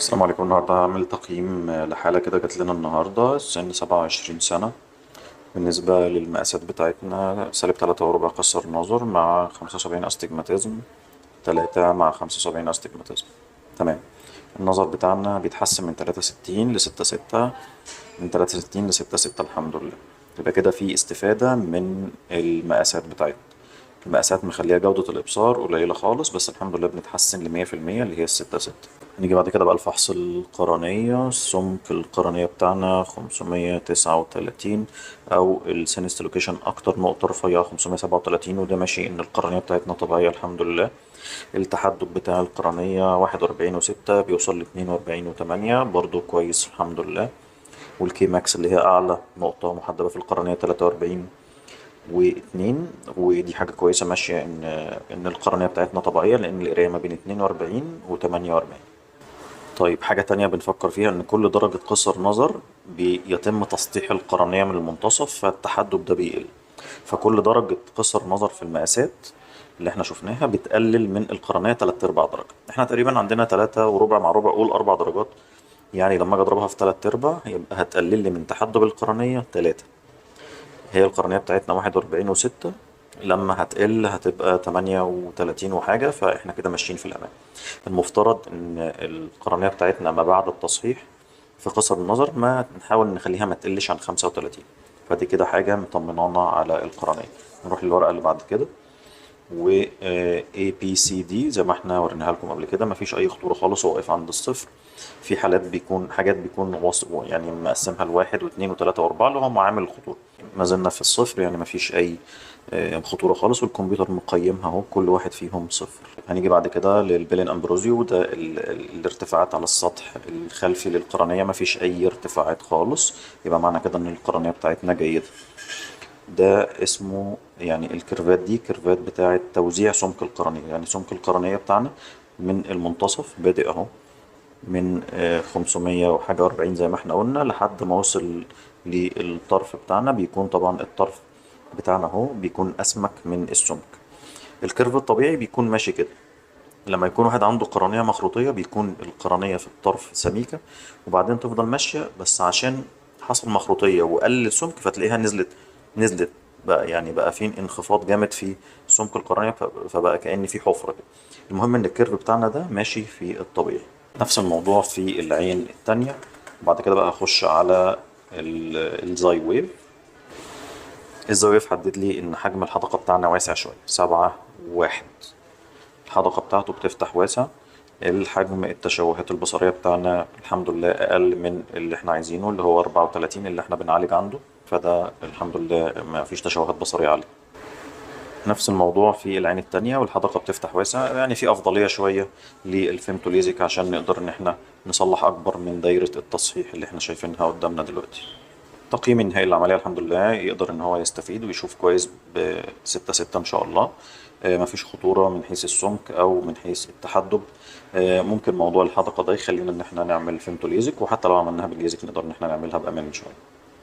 السلام عليكم. النهاردة هعمل تقييم لحالة كده جات لنا النهاردة. السن 27 سنة. بالنسبة للمقاسات بتاعتنا -3.25 قصر نظر مع 75 astigmatism، 3 مع 75 astigmatism. تمام. النظر بتاعنا بيتحسن من 3.60 ل6.6، من 3.60 ل6.6 الحمد لله. يبقى كده في استفادة من المقاسات بتاعتنا. المقاسات مخليها جودة الإبصار قليلة خالص، بس الحمد لله بنتحسن ل100% اللي هي 6.6. نيجي بعد كده بقى الفحص القرنية. السمك القرنية بتاعنا 539، أو ال thinnest location أكتر نقطة رفيعة 537، وده ماشي إن القرنية بتاعتنا طبيعية الحمد لله. التحدب بتاع القرنية 41.6، بيوصل ل42.8، برضو كويس الحمد لله. وال K max اللي هي أعلى نقطة محدبة في القرنية 43.2، ودي حاجة كويسة ماشية إن القرنية بتاعتنا طبيعية، لأن القراية ما بين 42 و48. طيب حاجة تانية بنفكر فيها إن كل درجة قصر نظر بيتم تسطيح القرنية من المنتصف، فالتحدب ده بيقل. فكل درجة قصر نظر في المقاسات اللي احنا شفناها بتقلل من القرنية 3/4 درجة. احنا تقريبا عندنا 3.25 مع ربع، قول 4 درجات، يعني لما اجي اضربها في 3/4 يبقى هتقلل لي من تحدب القرنية 3. هي القرنية بتاعتنا 41.6، لما هتقل هتبقى 38 وحاجة، فاحنا كده ماشيين في الأمان. المفترض إن القرنية بتاعتنا ما بعد التصحيح في قصر النظر ما نحاول نخليها ما تقلش عن 35، فدي كده حاجة مطمنانا على القرنية. نروح للورقة اللي بعد كده، و A B C D زي ما احنا وريناها لكم قبل كده، مفيش أي خطورة خالص، هو واقف عند الصفر. في حالات بيكون حاجات بيكون يعني مقسمها ل1 و2 و3 و4 اللي هو معامل الخطورة. ما زلنا في الصفر، يعني مفيش أي خطورة خالص، والكمبيوتر مقيمها اهو، كل واحد فيهم صفر. هنيجي بعد كده لل Belin Ambrosio، وده الارتفاعات على السطح الخلفي للقرنية، مفيش أي ارتفاعات خالص، يبقى معنى كده إن القرنية بتاعتنا جيدة. ده اسمه يعني ال curve ات دي curve ات بتاعة توزيع سمك القرنية، يعني سمك القرنية بتاعنا من المنتصف بادئ اهو من خمسمية وحاجة وأربعين زي ما احنا قلنا لحد ما وصل للطرف بتاعنا. بيكون طبعا الطرف بتاعنا اهو بيكون أسمك من السمك. ال curve الطبيعي بيكون ماشي كده. لما يكون واحد عنده قرنية مخروطية بيكون القرنية في الطرف سميكة وبعدين تفضل ماشية، بس عشان حصل مخروطية وقل السمك فتلاقيها نزلت بقى، يعني بقى في انخفاض جامد في سمك القرنية، فبقى كأن في حفرة كده. المهم إن ال curve بتاعنا ده ماشي في الطبيعي. نفس الموضوع في العين التانية. وبعد كده بقى هخش على ال Zywave. ال Z-wave حدد لي إن حجم الحدقة بتاعنا واسع شوية، 7.1، الحدقة بتاعته بتفتح واسع. الحجم التشوهات البصرية بتاعنا الحمد لله أقل من اللي احنا عايزينه اللي هو 34 اللي احنا بنعالج عنده، فده الحمد لله ما فيش تشوهات بصرية عالية. نفس الموضوع في العين التانية، والحدقة بتفتح واسع، يعني في أفضلية شوية للفيمتوليزك عشان نقدر إن احنا نصلح أكبر من دايرة التصحيح اللي احنا شايفينها قدامنا دلوقتي. تقييم النهائي للعملية الحمد لله يقدر إن هو يستفيد ويشوف كويس ب6.6 إن شاء الله. مفيش خطورة من حيث السمك أو من حيث التحدب. ممكن موضوع الحدقة ده يخلينا إن احنا نعمل فيمتوليزك، وحتى لو عملناها بالليزك نقدر إن احنا نعملها بأمان إن شاء الله.